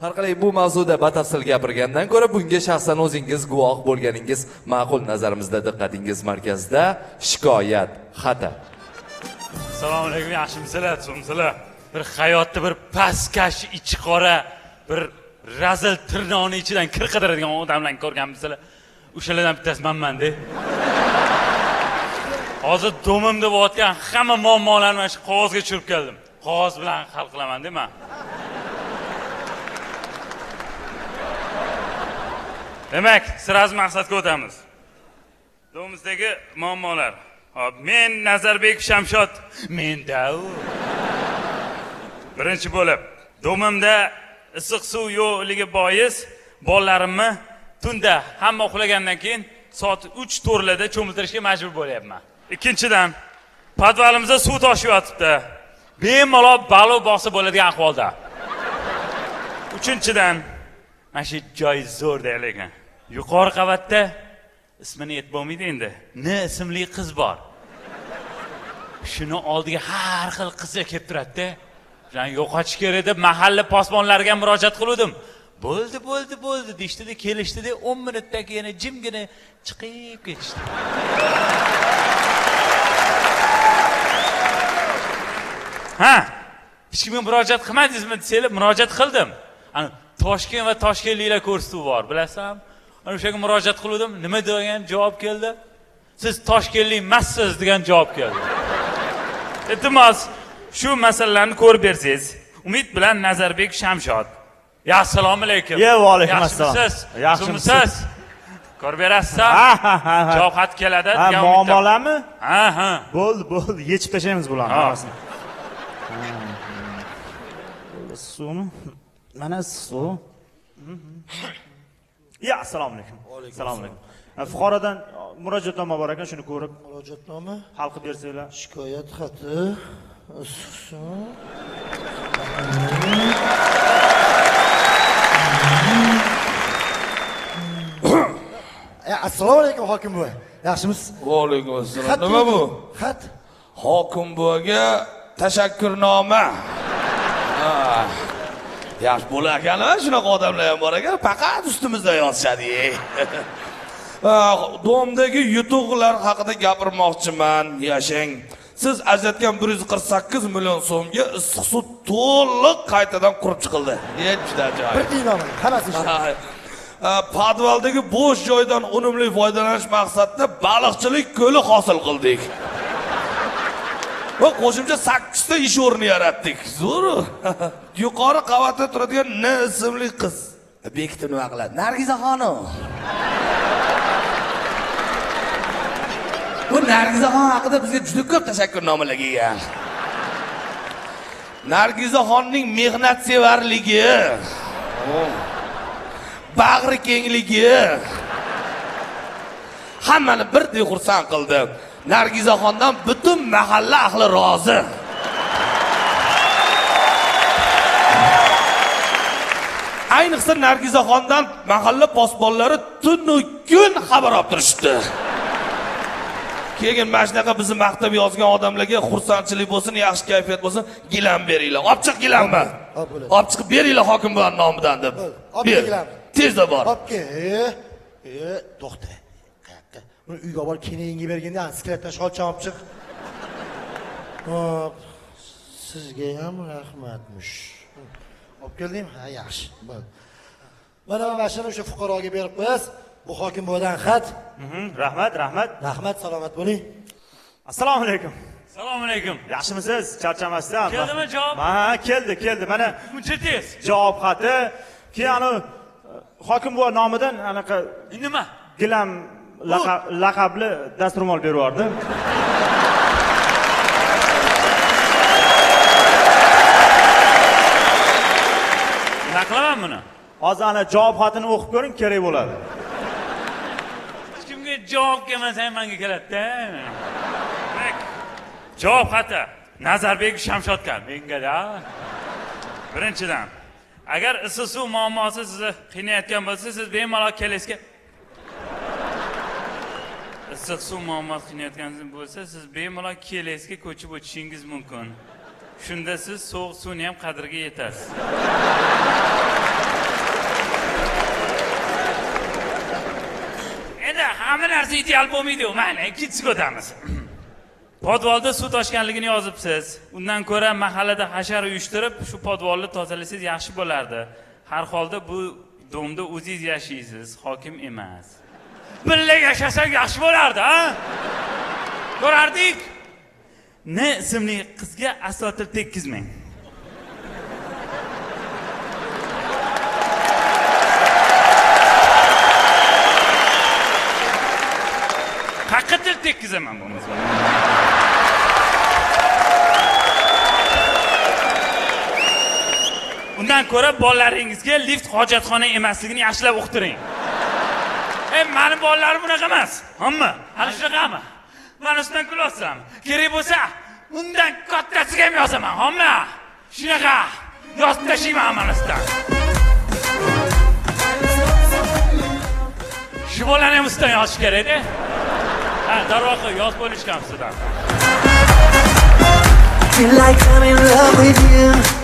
Har qalay bu mavzuda batafsil gapirgandan ko'ra bunga shaxsan o'zingiz guvoh bo'lganingiz ma'qul. Nazarimizda diqqatingiz markazida shikoyat xati. Assalomu alaykum, yaxshimisizlar, tuzukmisizlar? Bir hayotda bir pastkash, ichi qora, bir razil tirnoqni ichidan kir qidiradigan odamlarni ko'rganmisizlar? O'shalardan bittasi manman-da. Hozir domimda bo'layotgan hamma muammolarni mana shu qog'ozga tushirib keldim. Qog'oz bilan hal qilaman-da men. Demak, sразу maqsadga o'tamiz. Domimizdagi muammolar. Hop, men Nazarbek Shamshod, menda u. Birinchi bo'lib, domimda issiq suv yo'qligi bois bolalarimni tunda hamma uxlagandan keyin soat 3-4larda cho'miltirishga majbur bo'lyapman. Ikkinchidan, podvalimizda suv toshib yotibdi. Bemalol baliq boqsa bo'ladigan ahvolda. Uchinchidan, mana shu joy zo'r-da lekin. Yuqori qavatda ismini aytib bo'lmaydi endi. N ismli qiz bor. Shuni oldiga har xil qizlar kelib turadi-da. Shuni yo'qotish kerak deb mahalla posbonlariga murojaat qildim. Bo'ldi, bo'ldi, bo'ldi deyishdida, kelishdida 10 minutdan keyin yana jimgina chiqib ketishdi. Ha, hech kimga murojaat qilmadingizmi desanglar, murojaat qildim. Ana Toshkent va toshkentliklar ko'rsatuvi bor, bilasizmi? Ana o'shaga murojaat qildim, nima degan javob keldi? Siz toshkentlik emassiz degan javob keldi. Iltimos, shu masalalarni ko'rib bersangiz. Umid bilan Nazarbek Shamshod. Ya assalomu alaykum. Ya va alaykum assalom. Yaxshimisiz? Yaxshimisiz? Ko'rib berasizmi? Ha. Javob xat keladi Ha, degan muammolarmi? Ha, ha. Bo'ldi, bo'ldi, yechib tashlaymiz bularni hammasini. Suvmi? Mana suv. Ya assalomu alaykum. Assalomu alaykum. Fuqarodan murojaatnoma bor ekan, shuni ko'rib murojaatnoma hal qilib bersanglar. Shikoyat xati. Assalomu alaykum hokim buva. Yaxshimisiz? Va alaykum assalom. Nima bu? Xat. Hokim buvaga tashakkurnoma. Yaxshi bo'lar ekan, shunaqa odamlar ham bor ekan, faqat ustimizdan yozishadi. Domdagi yutuqlar haqida gapirmoqchiman, yashang. Siz ajratgan 148 million so'mga issiq suv to'liq qaytadan qurib chiqildi. Juda ajoyib. Bir tiyin olmadim, hammasi ishlaydi. Podvaldagi bo'sh joydan unumli foydalanish maqsadida baliqchilik ko'li hosil qildik. Va qo'shimcha 8 ta ish o'rni yaratdik. Zo'r. Yuqori qavatda turadigan N ismli qiz. Bekitib nima qiladi? Nargiza xonim. Bu Nargizaxon haqida bizga juda ko'p tashakkurnomalar kelgan. Nargizaxonning mehnatsevarligi, bag'ri kengligi hammani birdek xursand qildi. Nargizaxondan butun mahalla ahli rozi. Ayniqsa Nargizaxondan mahalla posbonlari tunu kun xabar olib turishdi. Keyin mana shunaqa bizni maqtab yozgan odamlarga xursandchilik bo'lsin, yaxshi kayfiyat bo'lsin, gilam beringlar. Olib chiq gilamni. Olib chiqib beringlar hokim buva nomidan deb. Olib gilam. Tezda bor. Olib kel. To'xta. Qayoqqa? Buni uyga borib keningga berganda skletdan sholcha olib chiq. Hop. Sizga ham rahmatmish. Olib keldim? Ha, yaxshi. Bo'ldi. Mana mashina o'sha fuqaroga berib qo'yasiz. Bu hokim buvadan xat. Rahmat, rahmat. Rahmat, salomat bo'ling. Assalomu alaykum. Assalomu alaykum. Yaxshimisiz? Charchamasdan. Keldimi javob? Ha, keldi, keldi. Mana muncha tez. Javob xati. Keyin ana hokim buva nomidan anaqa nima? Gilam laqabli dasturmol berib yubordi. Nima qilaman buni? Hozir ana javob xatini o'qib ko'ring, kerak bo'ladi. Hech kimga javob kelmasa ham menga keladi-da. Javob xati Nazarbek Shamshodga, menga-da. Birinchidan, agar issiq suv muammosi sizni qiynayotgan bo'lsa, siz bemalol kelesga issiq suv muammosi qiynayotgan bo'lsa, siz bemalol Kelesga ko'chib o'tishingiz mumkin. Shunda siz sovuq suvni ham qadriga yetasiz. Hammasi ideal bo'lmaydi-yu. Mayli, ikkinchisiga o'tamiz. Podvalda suv toshganligini yozibsiz. Undan ko'ra mahallada hashar uyushtirib, shu podvalni tozalasangiz yaxshi bo'lardi. Har holda bu domda o'zingiz yashaysiz, hokim emas. Birga yashasak yaxshi bo'lardi, ha? Ko'rardik. N ismli qizga aslo til tekkizmang. Qaqqa til tekkizaman bo'lmasa. Undan ko'ra bolalaringizga lift hojatxona emasligini yaxshilab uqtiring. Mani bolalarim bunaqa emas. Hamma, hali shunaqami? Mani ustidan kulyapsizlarmi? Kerak bo'lsa, undan kattasiga ham yozaman, hamma. Shunaqa yozib tashlayman hammani ustidan. Shu bolani ham ustidan yozish kerak-da. Ha, darvoqe yozib bo'lishgan ustidan. Feel like I'm in love with you.